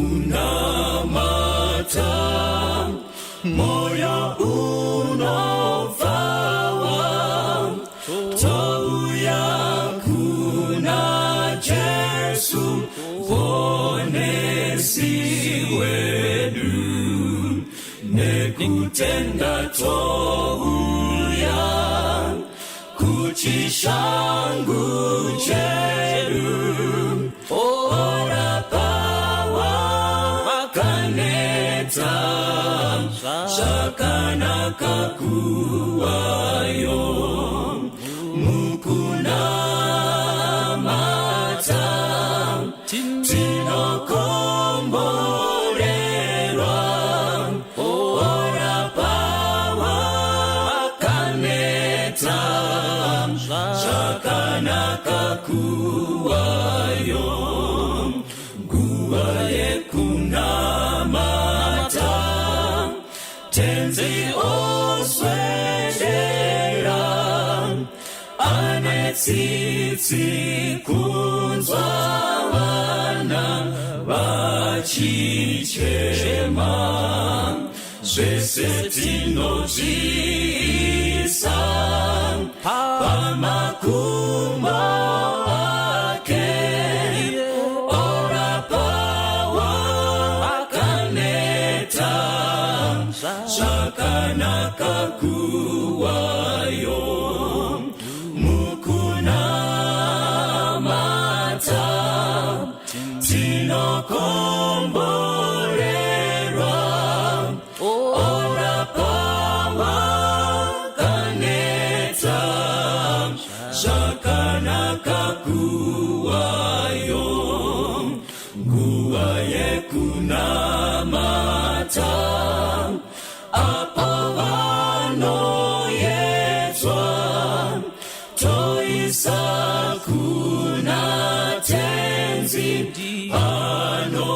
yekunamata, moyo unobvawa, touya kuna Jesu Muponesi wedu, nekutenda touya kuchishangu chedu, orapa wakaneta, zvakanaka kuwayo mukunamata, tinokomborerwa, orapa wakaneta, zvakanaka kuwayo. Nguva yekunamata, Tenzi oswedera, ane tsitsi kunzwa vana vachichema, zvese tinozviisa pamakumbo ake, orapa wakaneta, zvakanaka kuwayo mukunamata, tinokomborerwa, orapa wakaneta, zvakanaka kuwayo. Nguva yekunamata, apo vanoyedzwa, toisa kuna Tenzi anobatsira,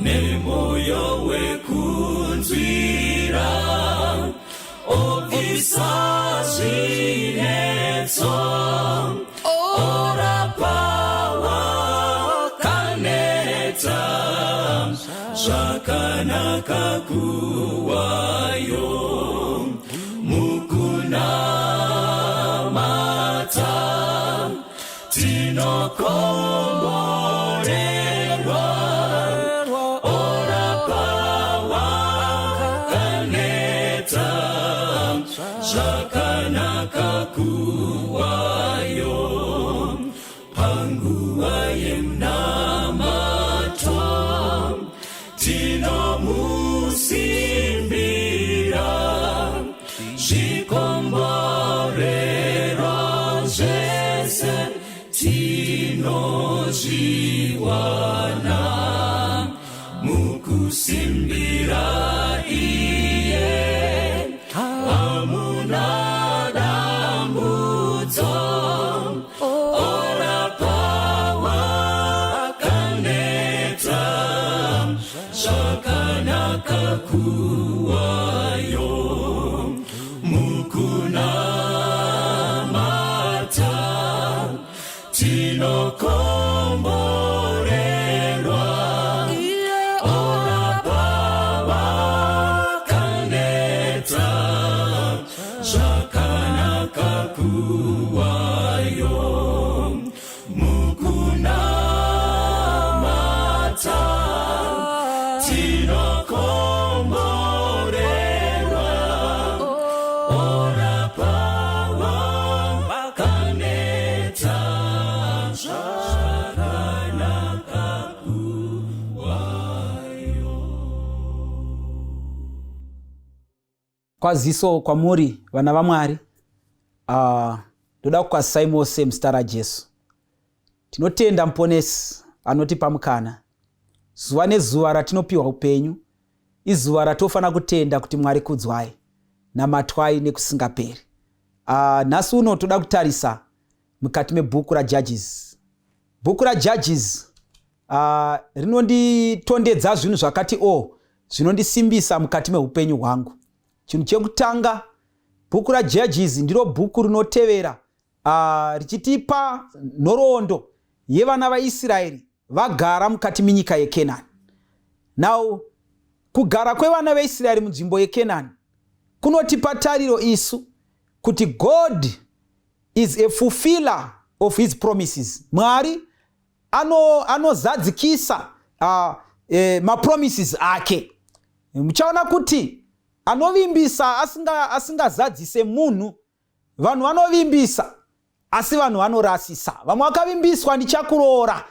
nemoyo wekunzwira obvisa zvinetso, orapa wakaneta, zvakanaka kuwayo mukunamata, tinokomborerwa, orapa wakaneta, zvakanaka kuwayo. Panguva yemunamato tinomusimbira, zvikomborero zvese tinozviwana mukusimbira iye, hamuna dambudzo, orapa wakaneta, zvakanaka kuwayo mukunamata, tinokomborerwa, orapa wakaneta, zvakanaka kuwayo mukunamata, tinokomborerwa, orapa wakaneta, zvakanaka kuwayo. Kwaziso kwamuri vana vaMwari. Ndoda kukwazisai mose muzita raJesu. Tinotenda Muponesi anotipa mukana zuva nezuva ratinopiwa upenyu. Izuva ratofanira kutenda kuti Mwari kudzwai, namatwai nekusingaperi. Nhasi uno toda kutarisa mukati mebhuku raJudges. Bhuku raJudges rinonditondedza zvinhu zvakati o zvinondisimbisa mukati meupenyu hwangu. Chinhu chekutanga, bhuku raJudges ndiro bhuku rinotevera richitipa nhoroondo. yevana vaIsraeri vagara mukati menyika yeKenani. Now, kugara kwevana veIsraeri munzvimbo yeKenani kunotipa tariro isu kuti God is a fulfiller of his promises. Mwari anozadzikisa mapromises ake. Muchaona kuti anovimbisa asingazadzise munhu. Vanhu vanovimbisa, asi vanhu vanorasisa. Vamwe vakavimbiswa, "Ndichakuroora,"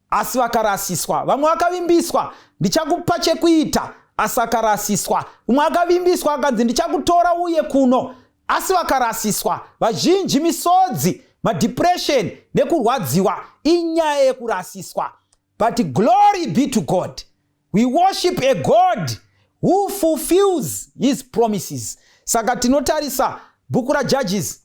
asi vakarasiswa. Vamwe vakavimbiswa, "Ndichakupa chekuita," asi akarasiswa. Umwe akavimbiswa akanzi, "Ndichakutora uye kuno," asi vakarasiswa. Vazhinji misodzi, madepression nekurwadziwa inyaya yekurasiswa. But glory be to God, we worship a God who fulfills his promises. Saka tinotarisa bhuku raJudges.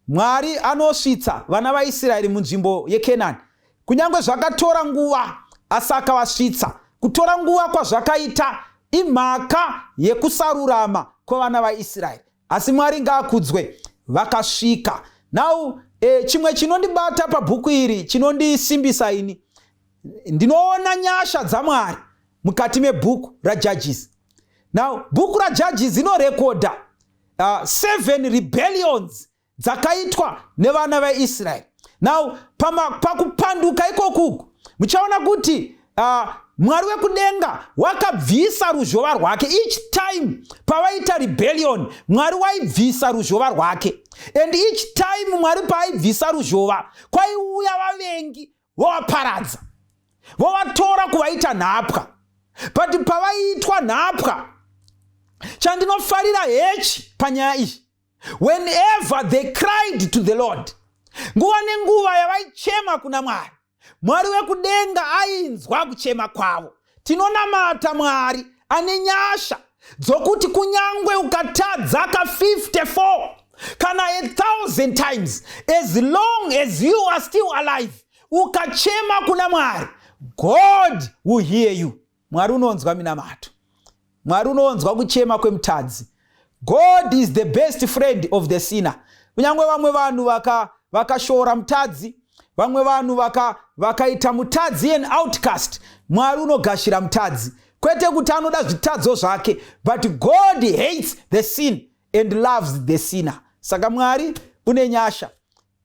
Mwari anosvitsa vana vaIsraeri munzvimbo yeKenani, kunyange zvakatora nguva, asi akavasvitsa. Kutora nguva kwazvakaita imhaka yekusarurama kwevana vaIsraeri, asi Mwari ngaakudzwe, vakasvika. Now, chimwe chinondibata pabhuku iri, chinondisimbisa ini, ndinoona nyasha dzaMwari mukati mebhuku raJudges. Now, bhuku raJudges inorekodha seven rebellions dzakaitwa nevana vaIsraeri. Now, pakupanduka ikokuku, muchaona kuti Mwari wekudenga wakabvisa ruzhova rwake. Each time pavaita rebellion, Mwari waibvisa ruzhova rwake. And each time Mwari paaibvisa ruzhova, kwaiuya vavengi, vovaparadza, vovatora kuvaita nhapwa. But pavaiitwa nhapwa, chandinofarira hechi panyaya iyi, whenever they cried to the Lord, nguva nenguva yavaichema kuna Mwari, Mwari wekudenga ainzwa kuchema kwavo. Tinonamata Mwari ane nyasha dzokuti kunyangwe ukatadza ka54 kana 1000 times, as long as you are still alive, ukachema kuna Mwari, God will hear you. Mwari unonzwa minamato. Mwari unonzwa kuchema kwemutadzi. God is the best friend of the sinner. Kunyange vamwe vanhu vakashora mutadzi, vamwe vanhu vakaita mutadzi an outcast, Mwari unogashira mutadzi. Kwete kuti anoda zvitadzo zvake, but God hates the sin and loves the sinner. Saka Mwari une nyasha,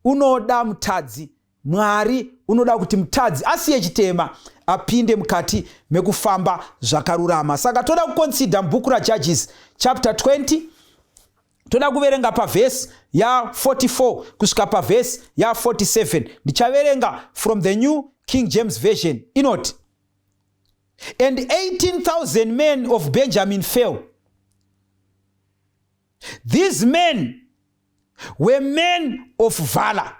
unoda mutadzi. Mwari unoda kuti mutadzi asiye chitema, apinde mukati mekufamba zvakarurama. Saka toda kuconsider mubhuku raJudges chapter 20. Toda kuverenga pavhesi ya44 kusvika pavhesi ya47. Ndichaverenga from the New King James Version. Inoti, "And 18,000 men of Benjamin fell. These men were men of valor."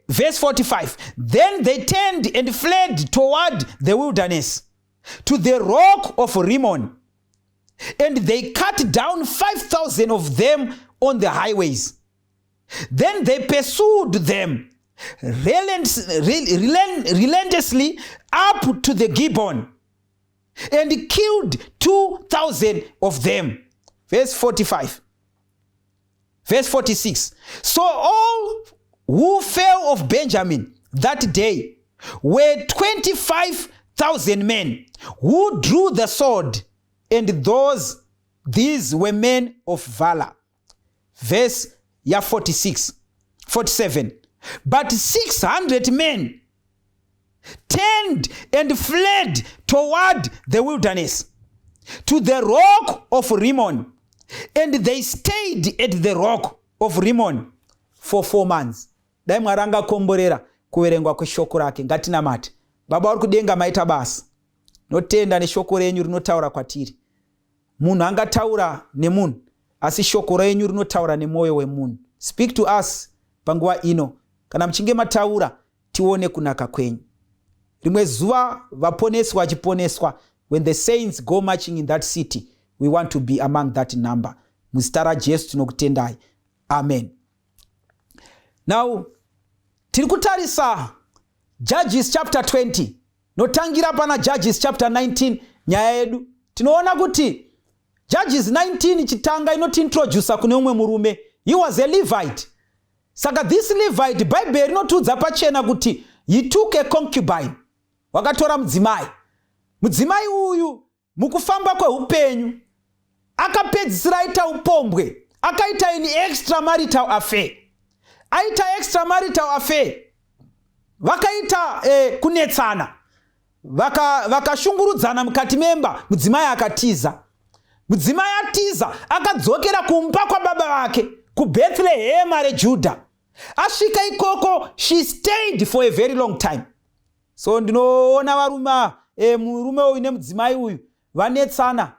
Verse 45, "Then they turned and fled toward the wilderness to the rock of Rimmon, and they cut down 5,000 of them on the highways. Then they pursued them relentlessly up to the Gibeon and killed 2,000 of them." Verse 45. Verse 46. "So all who fell of Benjamin that day were 25,000 men who drew the sword, and these were men of valor." Verse ya 46, 47. "But 600 men turned and fled toward the wilderness to the rock of Rimmon, and they stayed at the rock of Rimmon for 4 months." Dai Mwari angakomborera kuverengwa kweshoko rake. Ngatinamate. Baba vari kudenga, maita basa. Notenda neshoko renyu rinotaura kwatiri. Munhu angataura nemunhu, asi shoko renyu rinotaura nemwoyo wemunhu. Speak to us panguva ino. Kana muchinge mataura, tione kunaka kwenyu. Rimwe zuva vaponeswa vachiponeswa, when the saints go marching in that city, we want to be among that number. Muzita raJesu tinokutendai, amen. Now, tiri kutarisa Judges chapter 20. Notangira pana Judges chapter 19 nyaya yedu. Tinoona kuti Judges 19 chitanga inotiintrodusa kune umwe murume. He was a Levite. Saka this Levite, Bhaibheri rinotiudza pachena kuti he took a concubine, wakatora mudzimai. Mudzimai uyu mukufamba kweupenyu akapedzisira aita upombwe, akaita an extra marital affair. Aita extra marital affair, vakaita kunetsana, vakashungurudzana mukati memba. Mudzimai akatiza. Mudzimai atiza, akadzokera kumba kwababa vake kuBhethlehema reJudha. Asvika ikoko, she stayed for a very long time. So ndinoona varume, murume uyu nemudzimai uyu vanetsana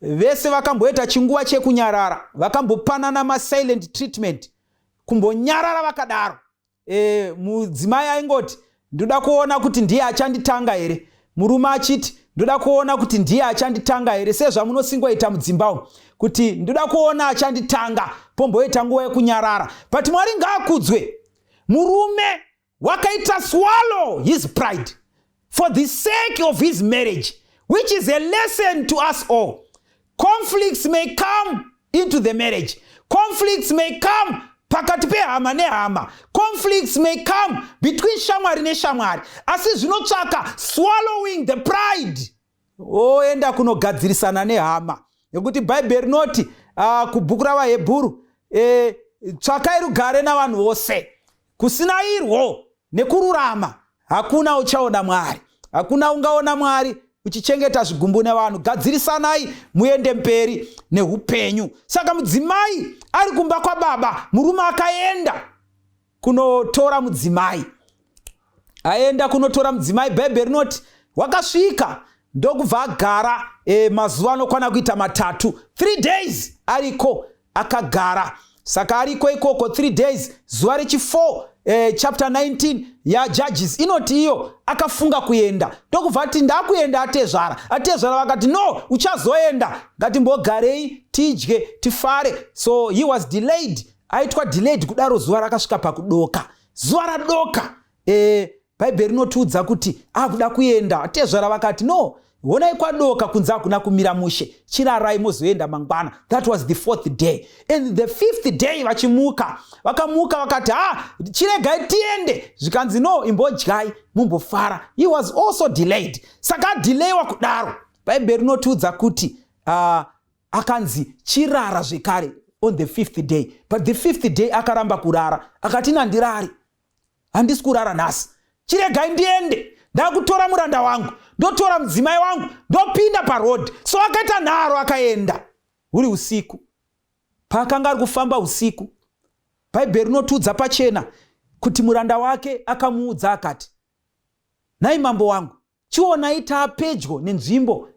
vese, vakamboita chinguva chekunyarara, vakambopanana masilent treatment, kumbonyarara vakadaro. Mudzimai aingoti, "Ndoda kuona kuti ndiye achanditanga here." Murume achiti, "Ndoda kuona kuti ndiye achanditanga here," sezvamunosingoita mudzimba umu, kuti ndoda kuona achanditanga, pomboita nguva yekunyarara. But Mwari ngaakudzwe, murume wakaita swallow his pride for the sake of his marriage, which is a lesson to us all. Conflicts may come into the marriage, conflicts may come pakati pehama nehama, conflicts may come between shamwari neshamwari, asi zvinotsvaka swallowing the pride, oenda kunogadzirisana nehama, nekuti Bhaibheri rinoti kubhuku ravaHebhuru, "Tsvakai rugare navanhu vose, kusina irwo nekururama hakuna uchaona Mwari." Hakuna ungaona Mwari uchichengeta zvigumbu nevanhu. Gadzirisanai, muende mberi neupenyu. Saka mudzimai ari kumba kwababa, murume akaenda kunotora mudzimai. Aenda kunotora mudzimai, Bhaibheri rinoti wakasvika ndokubva agara mazuva anokwana kuita 3, 3 days ariko akagara. Saka ariko ikoko 3 days, zuva rechi4, chapter 19 yaJudges inoti iyo akafunga kuenda, ndokubva ati, "Ndakuenda, atezvara." Atezvara vakati, "No, uchazoenda, ngatimbogarei tidye tifare." So he was delayed. Aitwa delayed kudaro, zuva rakasvika pakudoka. Zuva radoka, Bhaibheri rinotiudza kuti akuda kuenda, atezvara vakati, "No, honai kwadoka, kunze hakuna kumira mushe, chirarai mozoenda mangwana." That was the fourth day. And the fifth day vachimuka, vakamuka vakati, "Ha, chiregai tiende." Zvikanzi, "No, imbodyai mumbofara." He was also delayed. Saka adelayiwa kudaro, Bhaibheri rinotiudza kuti akanzi chirara zvekare on the fifth day. But the fifth day akaramba kurara, akati, "Nandirari, handisi kurara nhasi, chiregai ndiende. Ndakutora muranda wangu, ndotora mudzimai wangu, ndopinda paroad." So akaita nharo, akaenda huri usiku. Paakanga ari kufamba usiku, Bhaibheri rinotiudza pachena kuti muranda wake akamuudza akati, "Nhai mambo wangu, chionai taapedyo nenzvimbo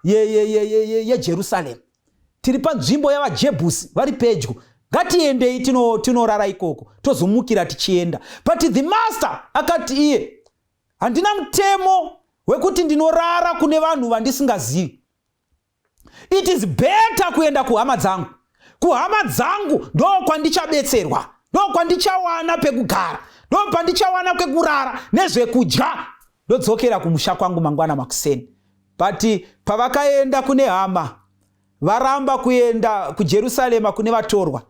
yeJerusarema, tiri panzvimbo yavaJebhusi, vari pedyo. Ngatiendei tinorara ikoko, tozomukira tichienda." But the master akati iye, "Handina mutemo wekuti ndinorara kune vanhu vandisingazivi. It is better kuenda kuhama dzangu. Kuhama dzangu ndo kwandichabetserwa, ndo kwandichawana pekugara, ndo pandichawana kwekurara nezvekudya. Ndodzokera kumusha kwangu mangwana makuseni." But pavakaenda kune hama, varamba kuenda kuJerusarema kune vatorwa,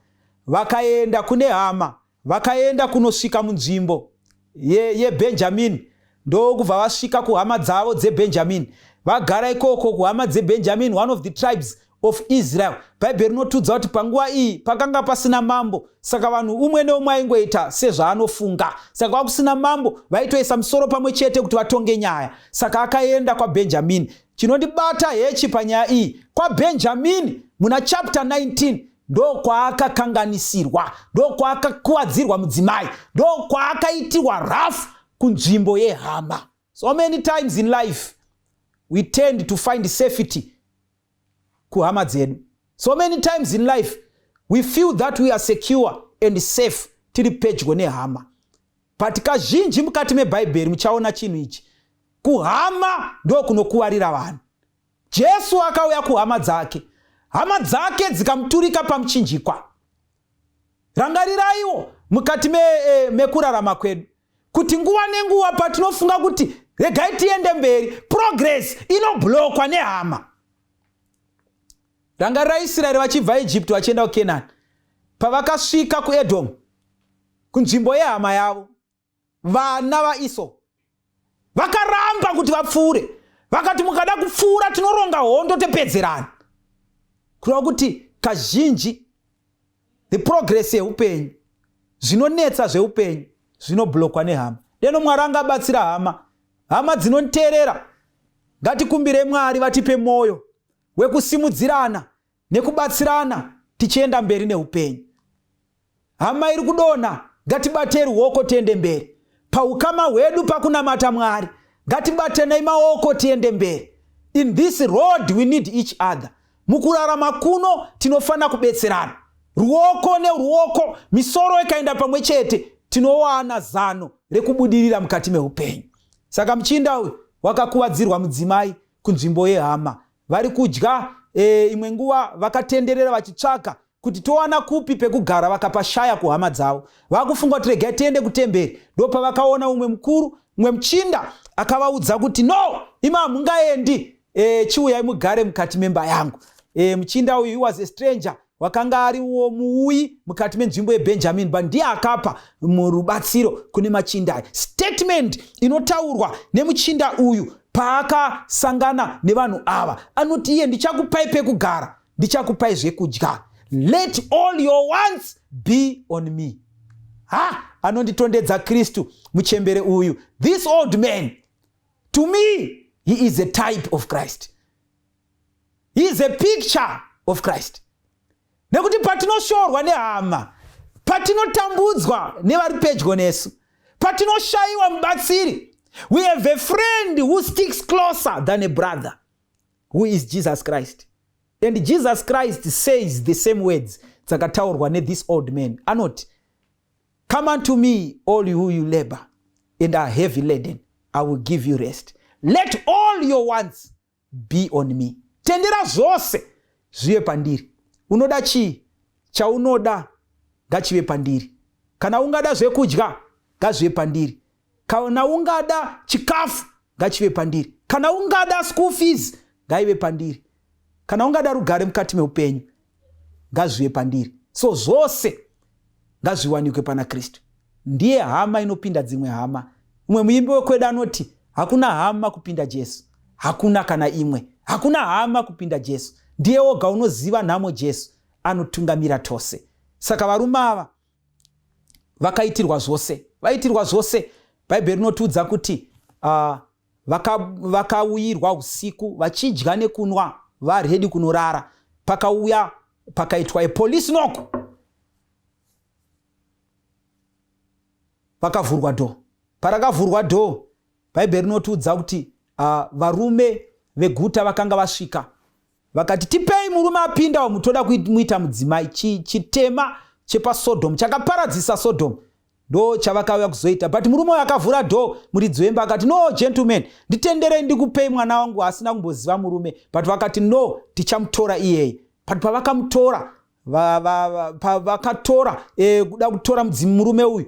vakaenda kune hama, vakaenda kunosvika munzvimbo yeBhenjamini, ndokubva vasvika kuhama dzavo dzeBhenjamini, vagara ikoko kuhama dzeBhenjamini, one of the tribes of Israel. Bhaibheri rinotiudza kuti panguva iyi pakanga pasina mambo, saka vanhu umwe neumwe aingoita sezvaanofunga. Saka kwakusina mambo, vaitoisa musoro pamwe chete kuti vatonge nyaya. Saka akaenda kwaBhenjamini. Chinondibata hechi panyaya iyi, kwaBhenjamini muna chapter 19 ndokwaakakanganisirwa, ndokwaakakuwadzirwa mudzimai, ndokwaakaitirwa rafu kunzvimbo yehama. So many times in life we tend to find safety kuhama dzedu. So many times in life we feel that we are secure and safe tiri pedyo nehama. But kazhinji mukati meBhaibheri muchaona chinhu ichi, kuhama ndo kunokuvarira vanhu. Jesu akauya kuhama dzake, hama dzake dzikamuturika pamuchinjikwa. Rangariraiwo mukati mekurarama kwedu kuti nguva nenguva patinofunga kuti regai tiende mberi, progress inoblockwa nehama. Rangarirai Israeri vachibva Ijipti vachienda kuKenani. Pavakasvika kuEdhomu, Kunzvimbo yehama yavo, vana vaIso vakaramba kuti vapfuure, vakati mukada kupfuura tinoronga hondo tepedzerana. Kureva kuti kazhinji the progress yeupenyu, zvinonetsa zveupenyu zvinoblockwa nehama. Deno Mwari angabatsira hama, hama dzinoniteerera, ngatikumbire Mwari vatipe mwoyo wekusimudzirana nekubatsirana tichienda mberi neupenyu. Hama iri kudonha, ngatibatei ruoko tiende mberi. Paukama hwedu pakunamata Mwari, ngatibatanei maoko tiende mberi. In this road we need each other. Mukurarama kuno tinofanira kubetserana. Ruoko neruoko, misoro ikaenda pamwe chete, tinowana zano rekubudirira mukati meupenyu. Saka muchinda uyu wakakuvadzirwa mudzimai kunzvimbo yehama. Vari kudya e, imwe nguva vakatenderera vachitsvaka kuti towana kupi pekugara, vakapashaya kuhama dzavo. Vakufunga kuti regai tiende kutemberi. Ndopavakaona umwe mukuru, umwe muchinda akavaudza kuti no, imi hamungaendi, e, chiuyai mugare mukati memba yangu. E, muchinda uyu, he was a stranger, wakanga ariwo muuyi mukati menzvimbo yeBenjamin, but ndiye akapa rubatsiro kune machinda aya. Statement inotaurwa nemuchinda uyu paakasangana nevanhu ava, anoti iye, ndichakupai pekugara, ndichakupai zvekudya, let all your wants be on me. Ha, anonditondedza Kristu muchembere uyu. This old man, to me he is a type of Christ, he is a picture of Christ. Nekuti patinoshorwa nehama, patinotambudzwa nevari pedyo nesu, patinoshayiwa mubatsiri, we have a friend who sticks closer than a brother, who is Jesus Christ. And Jesus Christ says the same words dzakataurwa nethis old man. Anoti, "Come unto me, all who you labor and are heavy laden, I will give you rest. Let all your wants be on me." Tendera zvose zvive pandiri. Unoda chii? Chaunoda ngachive pandiri. Kana ungada zvekudya, ngazvive pandiri. Kana ungada chikafu, ngachive pandiri. Kana ungada school fees, ngaive pandiri. Kana ungada rugare mukati meupenyu, ngazvive pandiri. So zvose ngazviwanikwe pana Kristu. Ndiye hama inopinda dzimwe hama. Umwe muimbi wekwedu anoti, "Hakuna hama kupinda Jesu, hakuna kana imwe, hakuna hama kupinda Jesu. Ndiye woga unoziva nhamo, Jesu anotungamira tose." Saka varume ava vakaitirwa zvose, vaitirwa zvose. Bhaibheri rinotiudza kuti vakauyirwa usiku vachidya nekunwa, vaready kunorara. Pakauya, pakaitwa epolice knock, vakavhurwa door. Parakavhurwa door, Bhaibheri rinotiudza kuti varume veguta vakanga vasvika, vakati, "Tipei murume apinda umu, toda kumuita mudzimai." Chitema chepaSodom chakaparadzisa Sodom ndo chavakauya kuzoita. But murume uyu akavhura door, muridzi wemba akati, "No, gentleman, nditenderei ndikupei mwana wangu asina kumboziva murume." But vakati, "No, tichamutora iyeye." But pavakamutora, pavakatora kuda kutora murume uyu,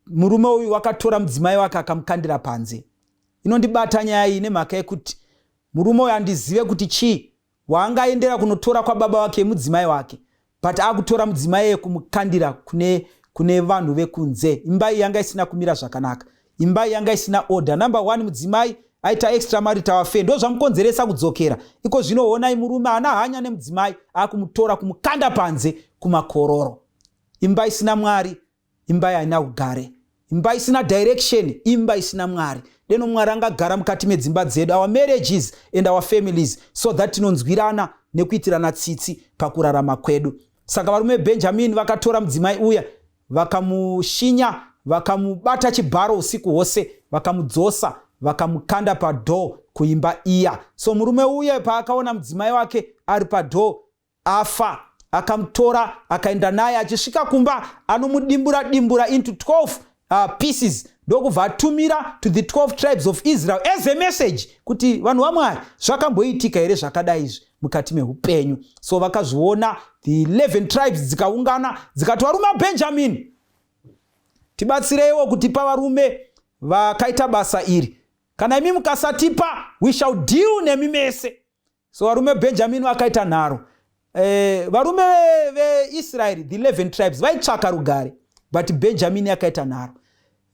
murume uyu wakatora mudzimai wake akamukandira panze. Inondibata nyaya iyi nemhaka yekuti murume uyu handizive kuti chii waangaendera kunotora kwababa wake mudzimai wake, but akutora mudzimai yekumukandira kune vanhu vekunze. Imba iyi yanga isina kumira zvakanaka, imba iyi yanga isina order. Number one, mudzimai aita extra marital affair, ndo zvamukonzeresa kudzokera iko zvino. Honai, murume haana hanya nemudzimai, akumutora kumukanda panze kumakororo. Imba isina Mwari, imba haina kugare. Imba isina direction, imba isina Mwari. Deno Mwari angagara mukati medzimba dzedu, our marriages and our families, so that tinonzwirana nekuitirana tsitsi pakurarama kwedu. Saka varume veBenjamini vakatora mudzimai uya, vakamushinya, vakamubata chibharo usiku hwose, vakamudzosa, vakamukanda padoor kuimba iya. So murume uye paakaona mudzimai wake ari padoor afa, akamutora akaenda naye. Achisvika kumba, anomudimbura dimbura into 12 pieces, ndokubva atumira to the 12 tribes of Israel as a message kuti, "Vanhu vaMwari, zvakamboitika here zvakadai izvi mukati meupenyu?" So vakazviona, the 11 tribes dzikaungana, dzikati, "Varume vaBenjamin, tibatsireiwo kutipa varume vakaita basa iri. Kana imi mukasatipa, we shall deal nemi mese." So varume veBenjamin vakaita nharo. Varume veIsraeri, the 11 tribes, vaitsvaka rugare. But Benjamini yakaita nharo.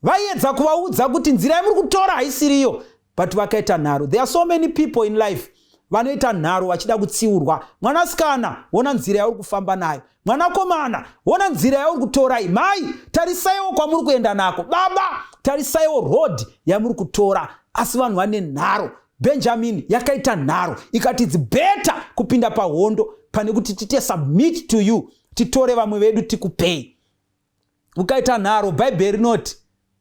Vaiedza kuvaudza kuti nzira yamuri kutora haisiriyo, but vakaita nharo. There are so many people in life vanoita nharo vachida kutsiurwa. Mwanasikana, wona nzira yauri kufamba nayo. Mwanakomana, wona nzira yauri kutorai. Mai, tarisaiwo kwamuri kuenda nako. Baba, tarisaiwo road yamuri kutora. Asi vanhu vane nharo. Benjamin yakaita nharo, ikati it's better kupinda pahondo pane kuti tite submit to you, titore vamwe vedu tikupei. Ukaita nharo, Bhaibheri rinoti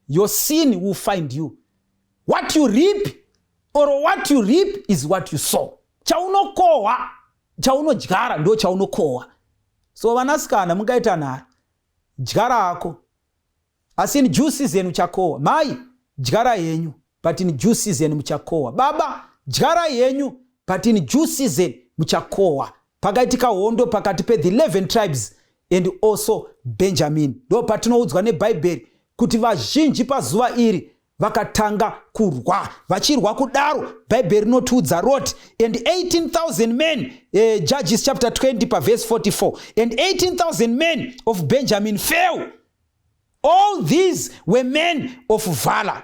your sin will find you. What you reap, or what you reap is what you sow. Chaunokohwa, chaunodyara ndo chaunokohwa. So vanasikana, mungaita nharo, dyara hako, asi in due season uchakohwa. Mai, dyara henyu, but in due season muchakohwa. Baba, dyara henyu, but in due season muchakohwa. Pakaitika hondo pakati pe the 11 tribes and also Benjamin. Ndo patinoudzwa neBhaibheri kuti vazhinji pazuva iri vakatanga kurwa. Vachirwa kudaro, Bhaibheri rinotiudza roti, and 18,000 men, Judges chapter 20 paverse 44, and 18,000 men of Benjamin fell. All these were men of valor.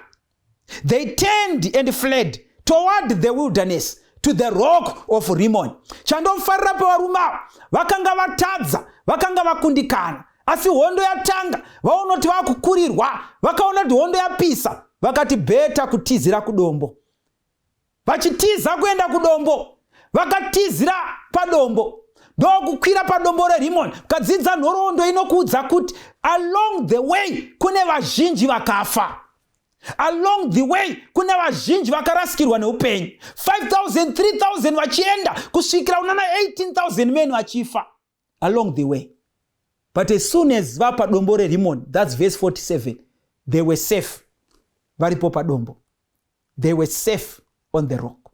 They turned and fled toward the wilderness to the rock of Rimmon. Chandofarira pevarume ava, vakanga vatadza, vakanga vakundikana, asi hondo yatanga, vaona kuti vakukurirwa, vakaona kuti hondo yapisa, vakati better kutizira kudombo. Vachitiza kuenda kudombo, vakatizira padombo, ndokukwira padombo reRimon. Ukadzidza nhoroondo inokuudza kuti along the way kune vazhinji vakafa. Along the way kune vazhinji vakarasikirwa neupenyu, 5000, 3000, vachienda kusvikira unana 18,000 men vachifa along the way. But as soon as vapadombo reRimon, that's verse 47, they were safe. Varipo padombo, they were safe on the rock.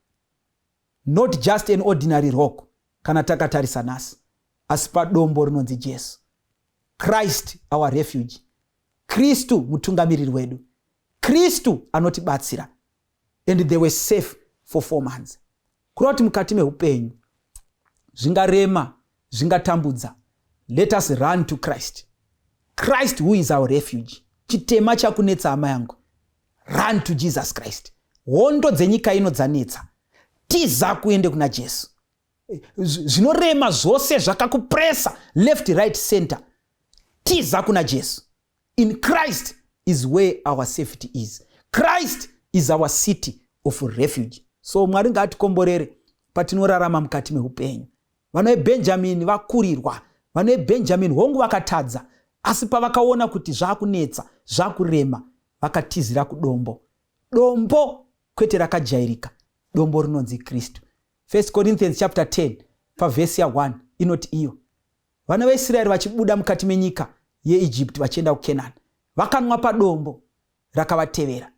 Not just an ordinary rock kana takatarisa nhasi, asi padombo rinonzi Jesu. Christ our refuge, Kristu mutungamiriri wedu, Kristu anotibatsira. And they were safe for 4 months. Kureva kuti mukati meupenyu zvingarema, zvingatambudza, let us run to Christ, Christ who is our refuge. Chitema chakunetsa, hama yangu, run to Jesus Christ. Hondo dzenyika ino dzanetsa, tiza kuende kuna Jesu. Zvinorema zvose zvakakupresa left, right, center, tiza kuna Jesu. In Christ is where our safety is. Christ is our city of refuge. So Mwari ngaatikomborere patinorarama mukati meupenyu. Vana veBhenjamini vakurirwa. Vana veBhenjamini, hongu vakatadza, asi pavakaona kuti zvaakunetsa, zvakurema, vakatizira kudombo. Dombo kwete rakajairika, dombo rinonzi Kristu. 1 Corinthians chapter 10 pavhesi ya1 inoti iyo, vana vaIsraeri vachibuda mukati menyika yeIjipti vachienda kuKenani, vakanwa padombo rakavatevera.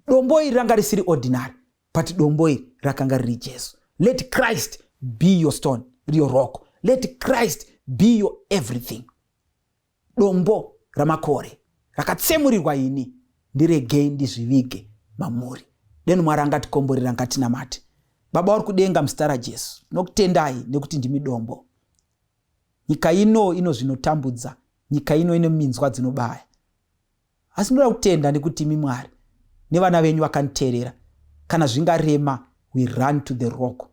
Dombo iri ranga risiri ordinary, but dombo iri rakanga riri Jesu. Let Christ be your stone, your rock. Let Christ be your everything. Dombo ramakore rakatsemurirwa ini, ndiregei ndizvivige mamuri. Deno Mwari angatikomborera. Ngatinamate. Baba uri kudenga, muzita raJesu nokutendai nekuti ndimi dombo. Nyika ino ino zvinotambudza, nyika ino ine minzwa dzinobaya, asi ndoda kutenda nekuti imi Mwari nevana venyu vakanditeerera, kana zvingarema, we run to the rock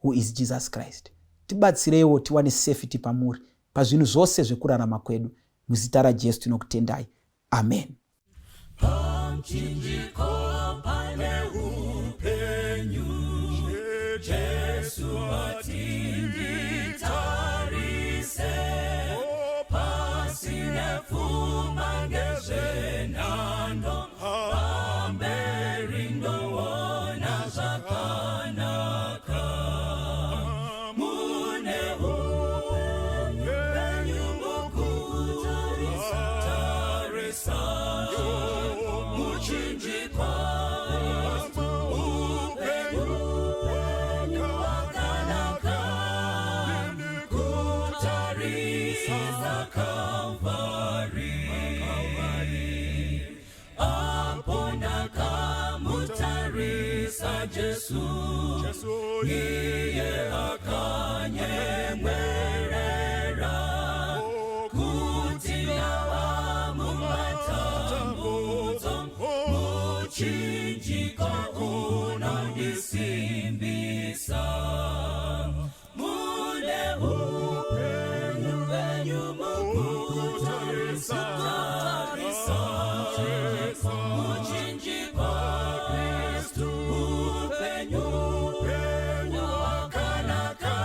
who is Jesus Christ. Tibatsireiwo tiwane safety pamuri pazvinhu zvose zvekurarama kwedu. Muzita raJesu tinokutendai, amen. Pamuchinjiko pane upenyu, Jesu atinditarise, pasine pfuma ngezvenhando, pamberi ndoona zvakanaka. Mune upenyu mukutarisa muchinjikwa, upenyu wakanaka, kutarisa Kalvari. Apo ndakamutarisa Jesu, iye akanyemwerera kuti ndava. Muchinjiko unondisimbisa. Mune upenyu penyu mukutarisa, tarisa muchinjiko, Kristu upenyu wakanaka,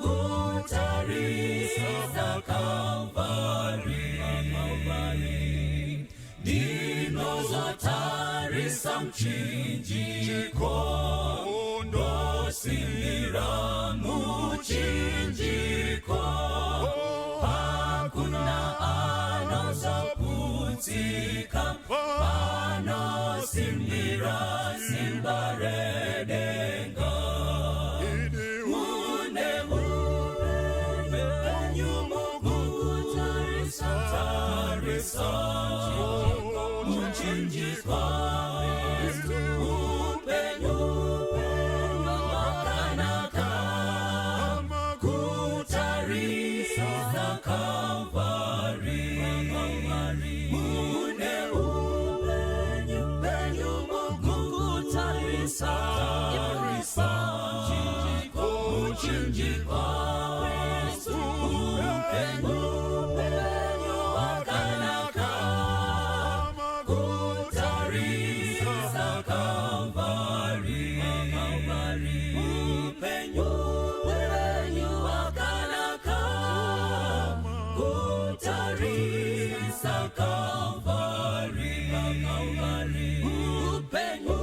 kutarisa Kalvari. Ndinozotarisa muchinjiko, ndosimbira muchinjiko, hakuna anozoputsika panosimbira simba redenga. Mune upenyu mukutarisa, tarisa muchinjiko, upenyu wakanaka, kutarisa Kalvari. Mune upenyu penyu mukutarisa, tarisa muchinjiko, upenyu wakanaka, kutarisa Kalvari. Upenyu wakanaka, kutarisa Kalvari. Upenyu